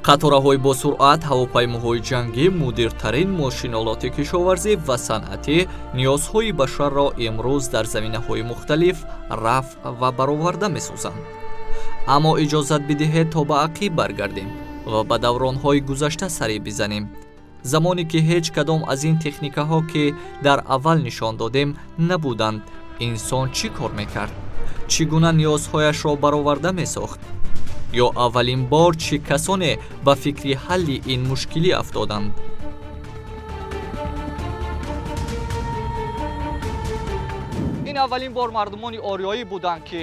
Қатораҳои босуръат, ҳавопаймоҳои ҷангӣ, мудиртарин мошинолоти кишоварзӣ ва санъатӣ ниёзҳои башарро имрӯз дар заминаҳои мухталиф рафъ ва бароварда месозанд. Аммо иҷозат бидиҳед, то ба ақиб баргардем ва ба давронҳои гузашта сарӣ бизанем, замоне ки ҳеҷ кадом аз ин техникаҳо, ки дар аввал нишон додем, набуданд. Инсон чӣ кор мекард? Чӣ гуна ниёзҳояшро бароварда месохт? Ё аввалин бор чӣ касоне ба фикри ҳалли ин мушкилӣ афтоданд? Ин аввалин бор мардумони ориёӣ буданд, ки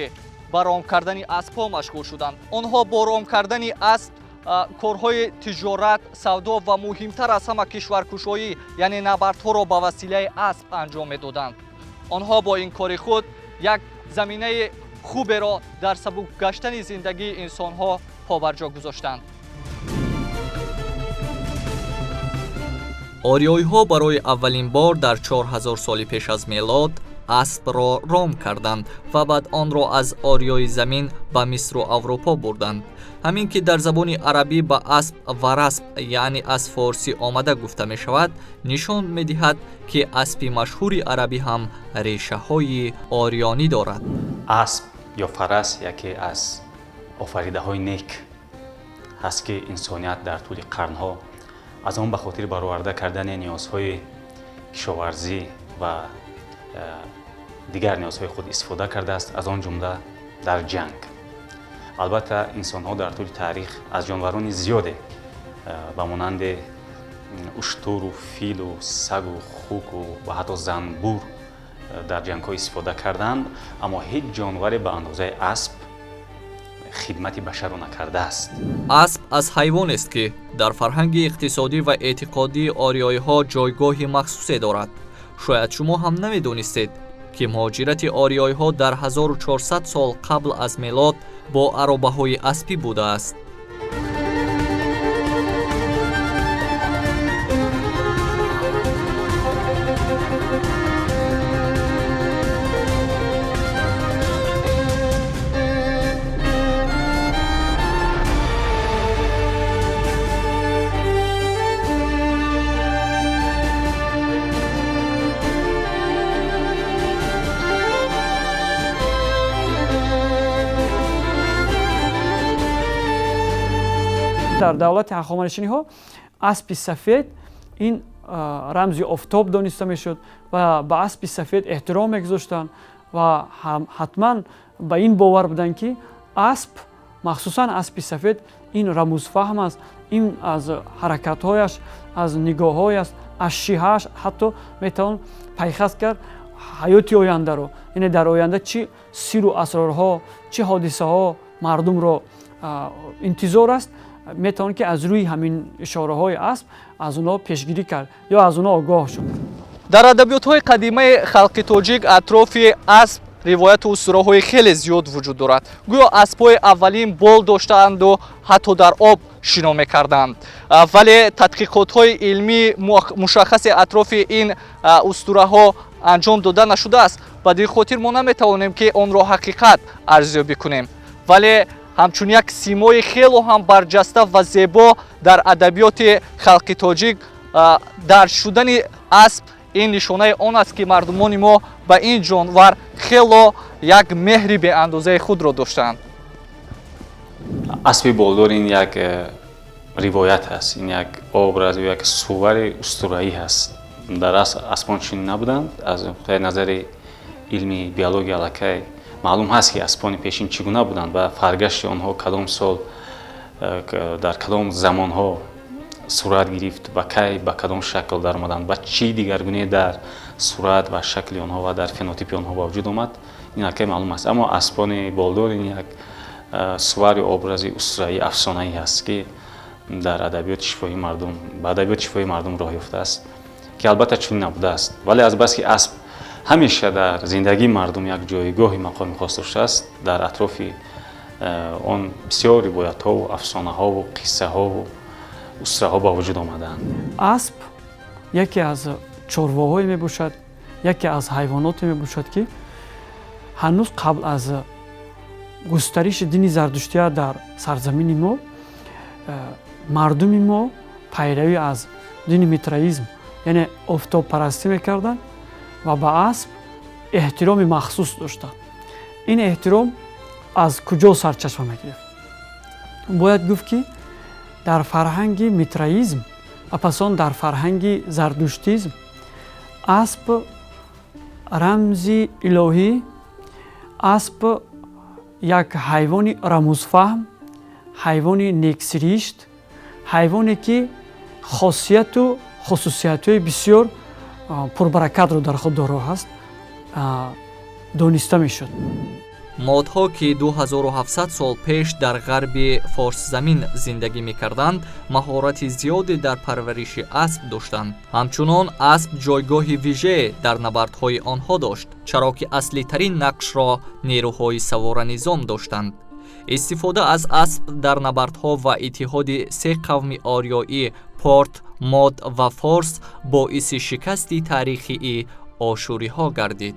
ба ром кардани аспҳо машғул шуданд. Онҳо бо ром кардани асп корҳои тиҷорат, савдо ва муҳимтар аз ҳама кишваркушоӣ, яъне набардҳоро ба василаи асп анҷом медоданд. Онҳо бо ин кори худ як заминаи хуберо дар сабук гаштани зиндагии инсонҳо побарҷо гузоштанд. Ориёиҳо барои аввалин бор дар 4000 соли пеш аз мелод аспро ром карданд ва баъд онро аз Ориёи замин ба Мисру Аврупо бурданд. Ҳамин ки дар забони арабӣ ба асп варасп, яъне аз форсӣ омада гуфта мешавад, нишон медиҳад, ки аспи машҳури арабӣ ҳам решаҳои ориёнӣ дорад. Асп ё фарас яке аз офаридаҳои нек ҳаст, ки инсоният дар тӯли қарнҳо аз он ба хотири бароварда кардани ниёзҳои кишоварзӣ ва дигар ниёзҳои худ истифода кардааст, аз он ҷумла дар ҷанг. Албатта, инсонҳо дар тӯли таърих аз ҷонварони зиёде ба монанди уштуру филу сагу хуку ва ҳатто занбур дар ҷангҳо истифода карданд, аммо ҳеҷ ҷонваре ба андозаи асп хидмати башарро накардааст. Асп аз ҳайвонест, ки дар фарҳанги иқтисодӣ ва эътиқодии ориёиҳо ҷойгоҳи махсусе дорад. Шояд шумо ҳам намедонистед, ки муҳоҷирати ориёиҳо дар 1400 сол қабл аз мелод бо аробаҳои аспӣ будааст. Дар давлати Ҳахоманишиниҳо аспи сафед ин рамзи офтоб дониста мешуд ва ба аспи сафед эҳтиром мегузоштанд ва ҳатман ба ин бовар буданд, ки асп, махсусан аспи сафед, ин рамузфаҳм аст. Ин аз ҳаракатҳояш, аз нигоҳҳояш, аз шиҳааш ҳатто метавон пайхаст кард ҳаёти ояндаро, яъне дар оянда чӣ сиру асрорҳо, чӣ ҳодисаҳо мардумро интизор аст. Метавон ки аз рӯи ҳамин ишораҳои асп аз онҳо пешгирӣ кард ё аз онҳо огоҳ шуд. Дар адабиётҳои қадимаи халқи тоҷик атрофи асп ривояту устураҳои хеле зиёд вуҷуд дорад. Гӯё аспҳои аввалин бол доштаанду ҳатто дар об шино мекарданд, вале тадқиқотҳои илмии мушаххаси атрофи ин устураҳо анҷом дода нашудааст. Ба дин хотир мо наметавонем, ки онро ҳақиқат арзёбӣ кунем, вале ҳамчун як симои хело ҳам барҷаста ва зебо дар адабиёти халқи тоҷик дарҷ шудани асп ин нишонаи он аст, ки мардумони мо ба ин ҷонвар хело як меҳри беандозаи худро доштанд. Аспи болдор ин як ривоят ҳаст, ин як образ ё як сувари устураӣ ҳаст. Дар асл аспон чунин набуданд. Аз нуқтаи назари илми биология аллакай маълум ҳаст, ки аспони пешин чӣ гуна буданд ва фаргашти онҳо кадом сол, дар кадом замонҳо сурат гирифт ва кай ба кадом шакл даромаданд ва чӣ дигаргуние дар сурат ва шакли онҳо ва дар фенотипи онҳо ба вуҷуд омад, ин аллакай маълум аст. Аммо аспони болдор ин як сувари образи устураи афсонаӣ ҳаст, ки дар адабиёти шифоҳии мардум ба адабиёти шифоҳии мардум роҳ ёфтааст, ки албатта чунин набудааст. Вале азбаски асп ҳамеша дар зиндагии мардум як ҷойгоҳи мақоми хос доштааст, дар атрофи он бисёр ривоятҳову афсонаҳову қиссаҳову устураҳо ба вуҷуд омадаанд. Асп яке аз чорвоҳое мебошад, яке аз ҳайвоноте мебошад, ки ҳанӯз қабл аз густариши дини зардуштия дар сарзамини мо. Мардуми мо пайравӣ аз дини митраизм, яъне офтобпарастӣ мекарданд ва ба асп эҳтироми махсус доштанд. Ин эҳтиром аз куҷо сарчашма мегирифт? Бояд гуфт, ки дар фарҳанги митраизм ва пас он дар фарҳанги зардуштизм асп рамзи илоҳӣ, асп як ҳайвони рамузфаҳм, ҳайвони нексиришт, ҳайвоне ки хосияту хусусиятҳои бисёр пурбаракатро дар худ доро ҳаст, дониста мешуд. Модҳо, ки 2700 сол пеш дар ғарби Форсзамин зиндагӣ мекарданд, маҳорати зиёде дар парвариши асп доштанд. Ҳамчунон асп ҷойгоҳи вижае дар набардҳои онҳо дошт, чаро ки аслитарин нақшро нерӯҳои саворанизом доштанд. Истифода аз асп дар набардҳо ва иттиҳоди се қавми ориёӣ Порт, Мод ва Форс боиси шикасти таърихии ошӯриҳо гардид.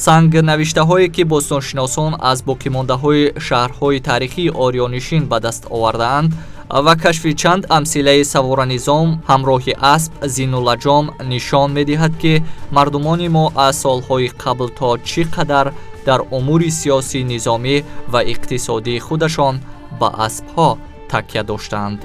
Сангнавиштаҳое, ки бостоншиносон аз боқимондаҳои шаҳрҳои таърихии ориёнишин ба даст овардаанд ва кашфи чанд амсилаи саворанизом ҳамроҳи асп зинулаҷом нишон медиҳад, ки мардумони мо аз солҳои қабл то чӣ қадар дар умури сиёсӣ, низомӣ ва иқтисодии худашон ба аспҳо такя доштаанд.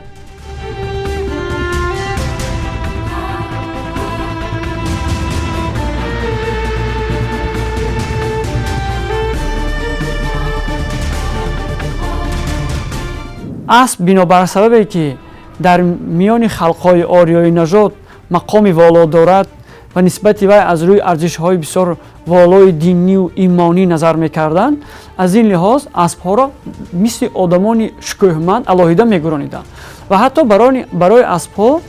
Асп бинобар сабабе ки дар миёни халқҳои ориёи нажод мақоми воло дорад ва нисбати вай аз рӯи арзишҳои бисёр волои динию имонӣ назар мекарданд, аз ин лиҳоз аспҳоро мисли одамони шукӯҳманд алоҳида мегурониданд ва ҳатто барои аспҳо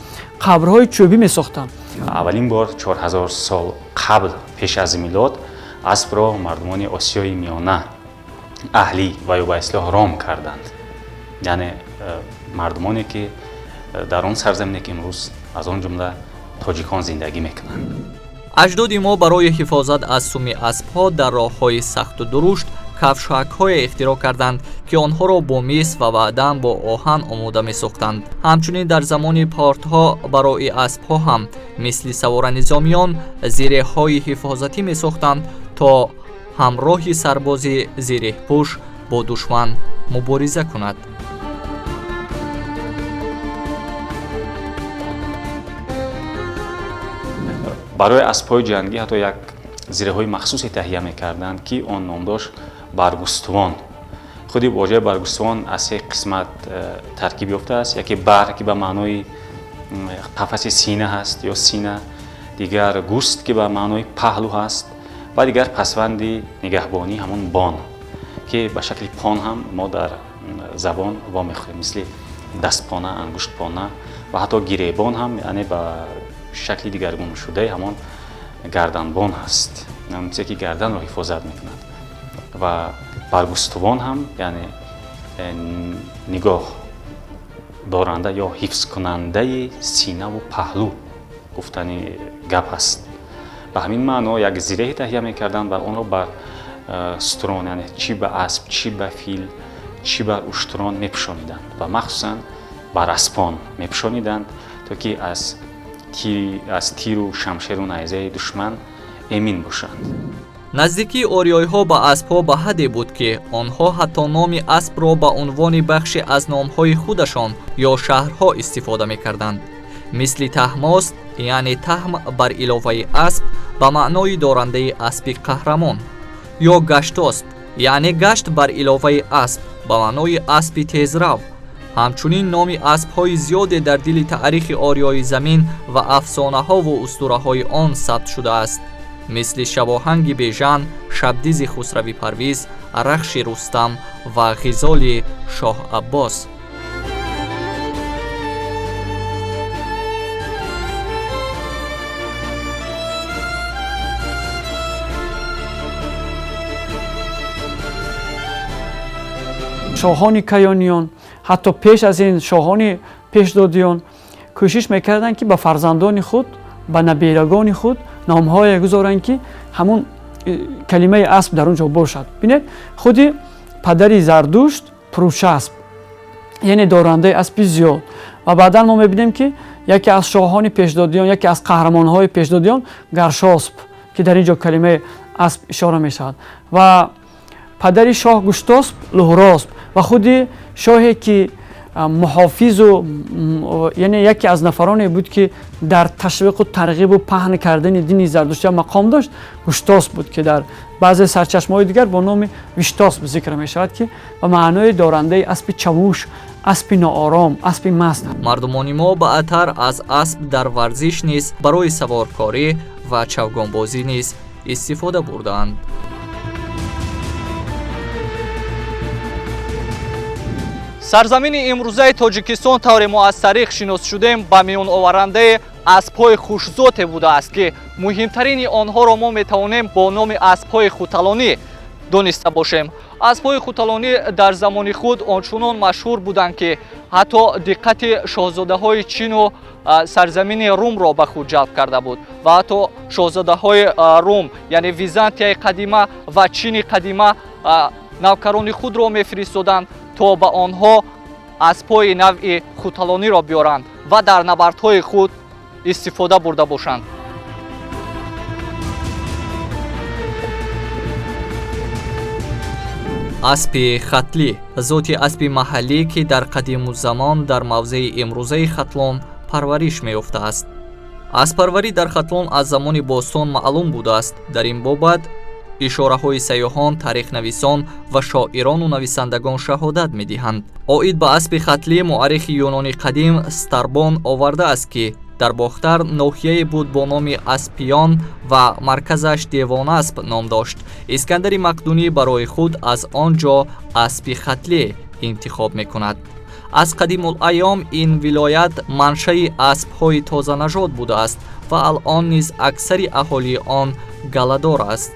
қабрҳои чӯбӣ месохтанд. Аввалин бор 4000 сол қабл пеш аз милод аспро мардумони Осиёи Миёна аҳлӣ ва ё ба истилоҳ ром карданд, яъне мардумоне ки дар он сарзамине ки имрӯз аз он ҷумла тоҷикон зиндагӣ мекунанд. Аҷдоди мо барои ҳифозат аз суми аспҳо дар роҳҳои сахту дурушт кафшакҳое ихтироъ карданд, ки онҳоро бо мис ва баъдан бо оҳан омода месохтанд. Ҳамчунин дар замони портҳо барои аспҳо ҳам мисли саворанизомиён зиреҳҳои ҳифозатӣ месохтанд, то ҳамроҳи сарбози зиреҳпӯш бо душман мубориза кунад. Барои аспҳои ҷангӣ ҳатто як зираҳои махсусе таҳия мекарданд, ки он ном дошт баргустувон. Худи вожаи баргустувон аз се қисмат таркиб ёфтааст: яке бар, ки ба маънои қафаси сина ҳаст ё сина, дигар густ, ки ба маънои паҳлӯ ҳаст, ва дигар пасванди нигаҳбонӣ ҳамон бон, ки ба шакли пон ҳам мо дар забон вомехӯрем, мисли дастпона, ангуштпона ва ҳатто гиребон ҳам, яъне ба шакли дигаргуншудаи ҳамон гарданбон ҳаст, чизе ки гарданро ҳифозат мекунад. Ва баргустувон ҳам яъне нигоҳ доранда ё ҳифзкунандаи синаву паҳлӯ гуфтани гап ҳаст. Ба ҳамин маъно як зиреҳе таҳия мекарданд ва онро бар сутурон, яъне чӣ ба асп, чӣ ба фил, чӣ бар уштурон мепӯшониданд ва махсусан бар аспон мепӯшониданд, то ки аз тиру шамшеру найзаи душман эмин бошанд. Наздикии ориёиҳо ба аспҳо ба ҳадде буд, ки онҳо ҳатто номи аспро ба унвони бахше аз номҳои худашон ё шаҳрҳо истифода мекарданд, мисли Таҳмост, яъне таҳм бар иловаи асп ба маънои дорандаи аспи қаҳрамон, ё Гаштосп, яъне гашт бар иловаи асп ба маънои аспи тезрав. Ҳамчунин номи аспҳои зиёде дар дили таърихи ориёи замин ва афсонаҳову устураҳои он сабт шудааст, мисли Шабоҳанги Бежан, Шабдизи Хусрави Парвиз, Рахши Рустам ва Ғизоли Шоҳ Аббос. Шоҳони каёниён, ҳатто пеш аз ин шоҳони пешдодиён кӯшиш мекарданд, ки ба фарзандони худ, ба наберагони худ номҳое гузоранд, ки ҳамун калимаи асп дар он ҷо бошад. Бинед, худи падари Зардушт Пурушасп, яъне дорандаи аспи зиёд. Ва баъдан мо мебинем, ки яке аз шоҳони пешдодиён, яке аз қаҳрамонҳои пешдодиён Гаршосп, ки дар ин ҷо калимаи асп ишора мешавад, ва падари шоҳ Гуштосп Луҳросп, ва худи шоҳе ки муҳофизу, яъне яке аз нафароне буд, ки дар ташвиқу тарғибу паҳн кардани дини зардуштия мақом дошт, Гуштосп буд, ки дар баъзе сарчашмаҳои дигар бо номи Виштосп зикр мешавад, ки ба маънои дорандаи аспи чавуш, аспи ноором, аспи маст. Мардумони мо баъдтар аз асп дар варзиш низ, барои саворкорӣ ва чавгонбозӣ низ истифода бурдаанд. Сарзамини имрӯзаи Тоҷикистон, тавре мо аз таърих шинос шудем, ба миёноварандаи аспҳои хушзоте будааст, ки муҳимтарини онҳоро мо метавонем бо номи аспҳои хуталонӣ дониста бошем. Аспҳои хуталонӣ дар замони худ ончунон машҳур буданд, ки ҳатто диққати шоҳзодаҳои Чину сарзамини Румро ба худ ҷалб карда буд ва ҳатто шоҳзодаҳои Рум, яъне Византияи қадима ва Чини қадима, навкарони худро мефиристоданд, то ба онҳо аспҳои навъи хуталониро биёранд ва дар набардҳои худ истифода бурда бошанд. Аспи хатлӣ зоти аспи маҳаллӣ, ки дар қадимузамон дар мавзеи имрӯзаи Хатлон парвариш меёфтааст. Аспарварӣ дар Хатлон аз замони бостон маълум будааст. Дар ин бобат ишораҳои сайёҳон, таърихнависон ва шоирону нависандагон шаҳодат медиҳанд. Оид ба аспи хатлӣ муаррихи юнони қадим Старбон овардааст, ки дар Бохтар ноҳияе буд бо номи Аспиён ва марказаш Девонасп ном дошт. Искандари Мақдунӣ барои худ аз он ҷо аспи хатлӣ интихоб мекунад. Аз қадимулайём ин вилоят маншаи аспҳои тозанажод будааст ва алъон низ аксари аҳолии он галадор аст.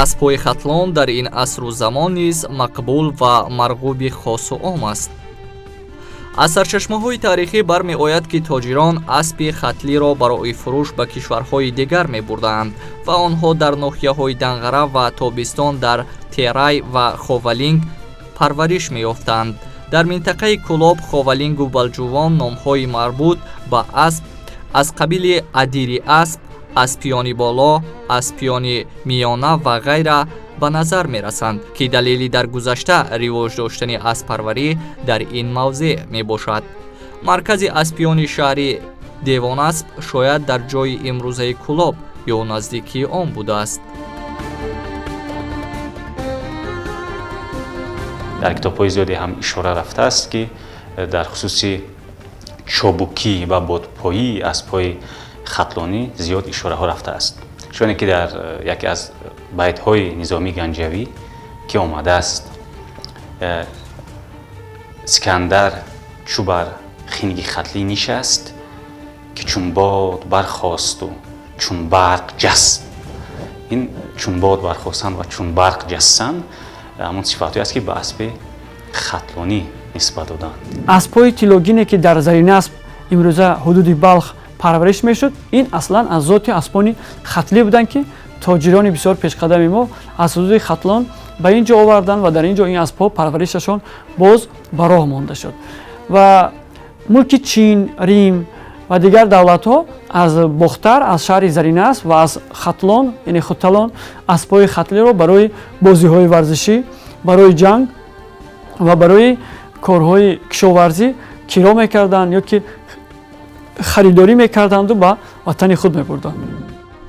Аспҳои Хатлон дар ин асру замон низ мақбул ва марғуби хосу ом аст. Аз сарчашмаҳои таърихӣ бармеояд, ки тоҷирон аспи хатлиро барои фурӯш ба кишварҳои дигар мебурдаанд ва онҳо дар ноҳияҳои Данғара ва Тобистон, дар Терай ва Ховалинг парвариш меёфтанд. Дар минтақаи Кӯлоб, Ховалингу Балҷувон номҳои марбут ба асп аз қабили адири асп, аспиёни боло, аспиёни миёна ва ғайра ба назар мерасанд, ки далели дар гузашта ривоҷ доштани аспарварӣ дар ин мавзеъ мебошад. Маркази аспиёни шаҳри Девонасп шояд дар ҷои имрӯзаи Кӯлоб ё наздикии он будааст. Дар китобҳои зиёде ҳам ишора рафтааст, ки дар хусуси чобукӣ ва бодпоии аспҳои хатлонӣ зиёд ишораҳо рафтааст, чуне ки дар яке аз байтҳои Низомии Ганҷавӣ ки омадааст: «Искандар чӯ бар хинги хатлӣ нишаст, ки чун бод бархосту чун барқ ҷаст». Ин чун бод бархостан ва чун барқ ҷастан ҳамон сифатҳое аст, ки ба аспи хатлонӣ нисбат доданд. Аспҳои тиллогине, ки дар Заринасп, имрӯза ҳудуди Балх, парвариш мешуд, ин аслан аз зоти аспони хатлӣ буданд, ки тоҷирони бисёр пешқадами мо аз ҳудуди Хатлон ба ин ҷо оварданд ва дар ин ҷо ин аспҳо парваришашон боз ба роҳ монда шуд. Ва мулки Чин, Рим ва дигар давлатҳо аз Бохтар, аз шаҳри Заринасп ва аз Хатлон, яъне Хуталон, аспҳои хатлиро барои бозиҳои варзишӣ, барои ҷанг ва барои корҳои кишоварзӣ киро мекарданд ё ки харидорӣ мекарданду ба ватани худ мебурданд.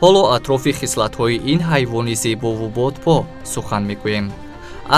Ҳоло атрофи хислатҳои ин ҳайвони зебову бодпо сухан мегӯем.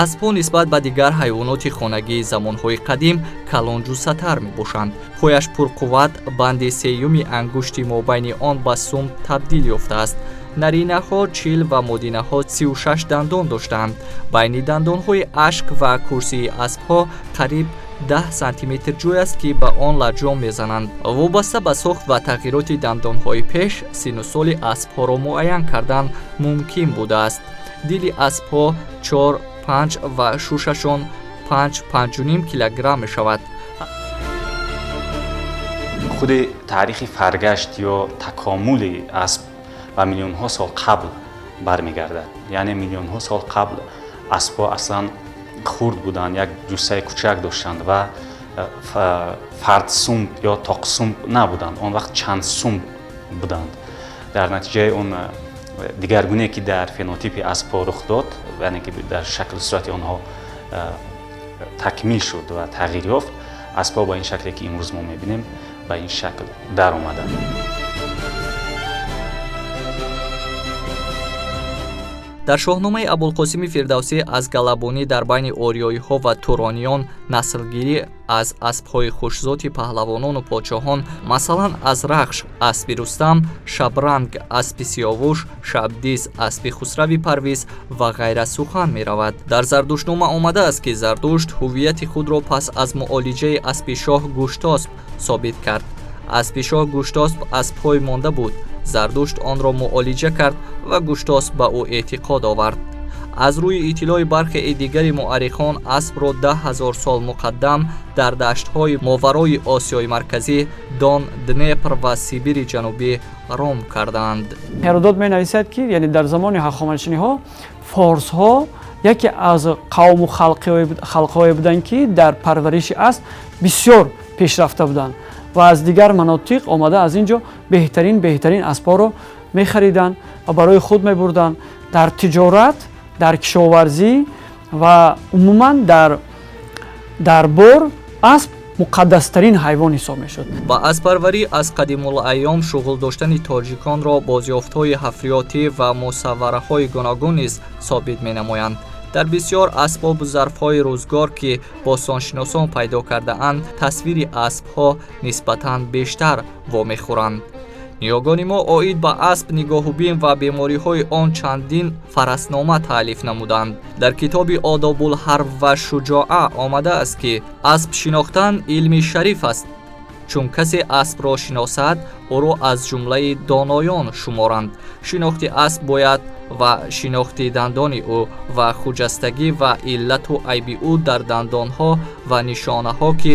Аспҳо нисбат ба дигар ҳайвоноти хонагии замонҳои қадим калонҷуссатар мебошанд. Пояш пурқувват, банди сеюми ангушти мобайни он ба сум табдил ёфтааст. Наринаҳо 40 ва модинаҳо 36 дандон доштаанд. Байни дандонҳои ашк ва курсии аспҳо қариб 10 сантиметр ҷой аст, ки ба он лаҷом мезананд. Вобаста ба сохт ва тағйироти дандонҳои пеш сину соли аспҳоро муайян кардан мумкин будааст. Дили аспҳо чор, панҷ ва шушашон 5-5.5 килограмм мешавад. Худи таърихи фаргашт ё такомули асп ба миллионҳо сол қабл бармегардад. Яъне миллионҳо сол қабл аспҳо аслан хурд буданд, як ҷуссаи кучак доштанд ва фардсумб ё тоқсумб набуданд. Он вақт чандсумб буданд. Дар натиҷаи он дигаргуне ки дар фенотипи аспҳо рух дод, яъне ки дар шаклу сурати онҳо такмил шуд ва тағйир ёфт, аспҳо ба ин шакле ки имрӯз мо мебинем ба ин шакл даромаданд. Дар Шоҳномаи Абулқосими Фирдавсӣ аз галабонӣ дар байни ориёиҳо ва турониён, наслгирӣ аз аспҳои хушзоти паҳлавонону подшоҳон, масалан аз Рахш аспи Рустам, Шабранг аспи Сиёвуш, Шабдиз аспи Хусрави Парвиз ва ғайра сухан меравад. Дар Зардуштнома омадааст, ки Зардушт ҳуввияти худро пас аз муолиҷаи аспи шоҳ Гуштосп собит кард. Аспи шоҳ Гуштосп аз пой монда буд. Зардушт онро муолиҷа кард ва Гуштосп ба ӯ эътиқод овард. Аз рӯи иттилои бархеи дигари муаррихон, аспро 10 000 сол муқаддам дар даштҳои моварои Осиёи Марказӣ, Дон, Днепр ва Сибири Ҷанубӣ ром кардаанд. Ҳеродот менависад, ки яъне дар замони ҳахоманишиниҳо форсҳо яке аз қавму халқҳое буданд, ки дар парвариши асп бисёр пешрафта буданд ва аз дигар манотиқ омада аз ин ҷо беҳтарин аспҳоро мехариданд ва барои худ мебурданд. Дар тиҷорат, дар кишоварзӣ ва умуман дар дарбор асп муқаддастарин ҳайвон ҳисоб мешуд. Ба аспарварӣ аз қадимулайём шуғл доштани тоҷиконро бозёфтҳои ҳафриётӣ ва мусаввараҳои гуногун низ собит менамоянд. Дар бисёр асбобу зарфҳои рӯзгор, ки бостоншиносон пайдо кардаанд, тасвири аспҳо нисбатан бештар вомехӯранд. Ниёгони мо оид ба асп, нигоҳубин ва бемориҳои он чандин фараснома таълиф намуданд. Дар китоби Одобулҳарб ва шуҷоа омадааст, ки асп шинохтан илми шариф аст. Чун касе аспро шиносад, ӯро аз ҷумлаи доноён шуморанд. Шинохти асп бояд ва шинохти дандони ӯ ва хуҷастагӣ ва иллату айби ӯ дар дандонҳо ва нишонаҳо, ки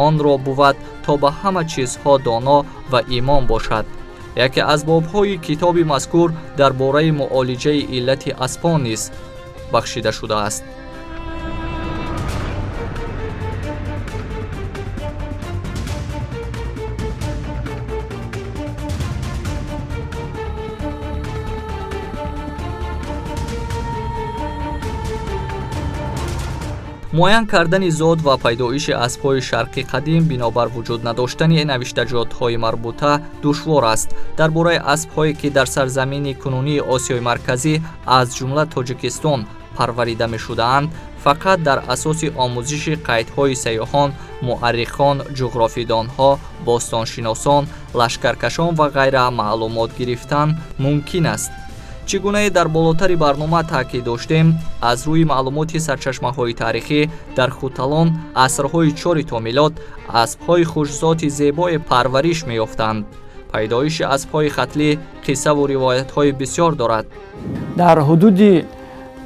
онро бувад, то ба ҳама чизҳо доно ва имом бошад. Яке аз бобҳои китоби мазкур дар бораи муолиҷаи иллати аспон низ бахшида шудааст. Муайян кардани зод ва пайдоиши аспҳои шарқи қадим бинобар вуҷуд надоштани навиштаҷотҳои марбута душвор аст. Дар бораи аспҳое, ки дар сарзамини кунунии Осиёи Марказӣ, аз ҷумла Тоҷикистон, парварида мешудаанд, фақат дар асоси омӯзиши қайдҳои сайёҳон, муаррихон, ҷуғрофидонҳо, бостоншиносон, лашкаркашон ва ғайра маълумот гирифтан мумкин аст. Чӣ гунае дар болотари барнома таъкид доштем, аз рӯи маълумоти сарчашмаҳои таърихӣ, дар Хуталон асрҳои чори то милод аспҳои хушзоти зебое парвариш меёфтанд. Пайдоиши аспҳои хатлӣ қиссаву ривоятҳои бисёр дорад. Дар ҳудуди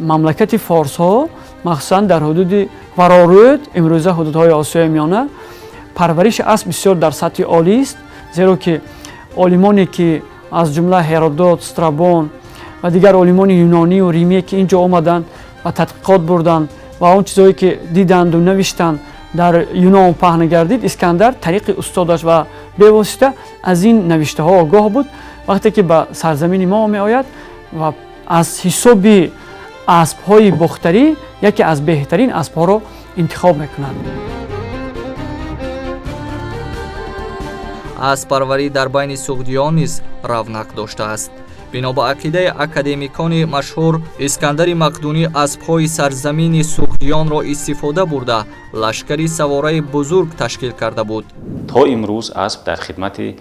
мамлакати форсҳо, махсусан дар ҳудуди Варорӯд, имрӯза ҳудудҳои Осиёи Миёна, парвариши асп бисёр дар сатҳи олист, зеро ки олимоне, ки аз ҷумла Ҳеродот, Страбон ва дигар олимони юнонию римие, ки ин ҷо омаданд ва тадқиқот бурданд ва он чизҳое ки диданду навиштанд, дар Юнон паҳн гардид. Искандар тариқи устодаш ва бевосита аз ин навиштаҳо огоҳ буд. Вақте ки ба сарзамини мо меояд ва аз ҳисоби аспҳои бохтарӣ яке аз беҳтарин аспҳоро интихоб мекунад. Аспарварӣ дар байни суғдиён низ равнақ доштааст. Бино ба ақидаи академикони машҳур, Искандари Мақдунӣ аспҳои сарзамини суғдиёнро истифода бурда, лашкари савораи бузург ташкил карда буд. То имрӯз асп дар хидмати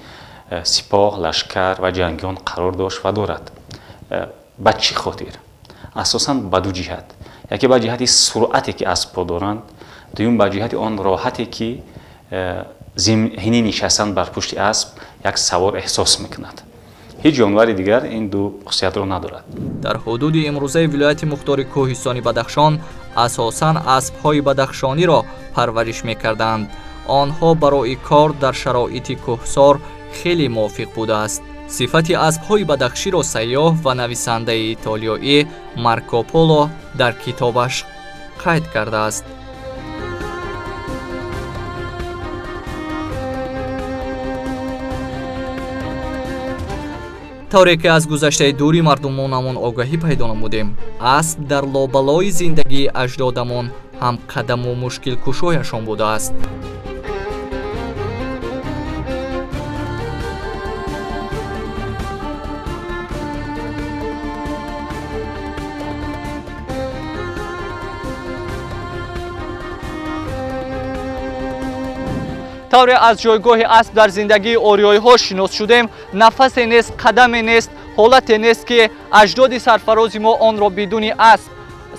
сипоҳ, лашкар ва ҷангиён қарор дошт ва дорад. Ба чӣ хотир? Асосан ба ду ҷиҳат: яке ба ҷиҳати суръате, ки аспҳо доранд, дуюм ба ҷиҳати он роҳате, ки ҳини нишастан бар пушти асп як савор эҳсос мекунад. Ҳеҷ ҷонвари дигар ин ду хусусиятро надорад. Дар ҳудуди имрӯзаи вилояти мухтори кӯҳистони Бадахшон асосан аспҳои бадахшониро парвариш мекарданд. Онҳо барои кор дар шароити кӯҳсор хеле мувофиқ будааст. Сифати аспҳои бадахширо сайёҳ ва нависандаи итолиёӣ Марко Поло дар китобаш қайд кардааст. Тавре ки аз гузаштаи дури мардумонамон огаҳӣ пайдо намудем, асп дар лобалои зиндагии аҷдодамон ҳамқадаму мушкилкушояшон будааст. Тавре аз ҷойгоҳи асп дар зиндагии ориёиҳо шинос шудем, нафасе нест, қадаме нест, ҳолате нест, ки аҷдоди сарфарози мо онро бидуни асп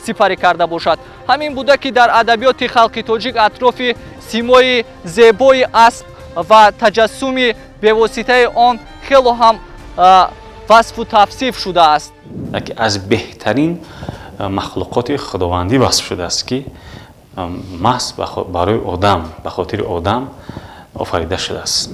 сипарӣ карда бошад. Ҳамин буда, ки дар адабиёти халқи тоҷик атрофи симои зебои асп ва таҷассуми бевоситаи он хело ҳам васфу тавсиф шудааст. Яке аз беҳтарин махлуқоти худовандӣ васф шудааст, ки маҳз барои одам, ба хотири одам офарида шудааст.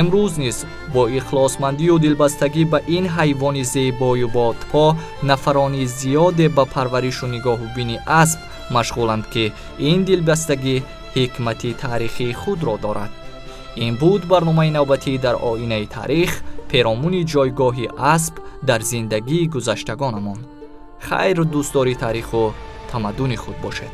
Имрӯз низ бо ихлосмандию дилбастагӣ ба ин ҳайвони зебою бодпо нафарони зиёде ба парваришу нигоҳубини асп машғуланд, ки ин дилбастагӣ ҳикмати таърихии худро дорад. Ин буд барномаи навбатӣ дар оинаи таърих перомуни ҷойгоҳи асп дар зиндагии гузаштагонамон. Хайру дӯстдори таъриху тамаддуни худ бошед.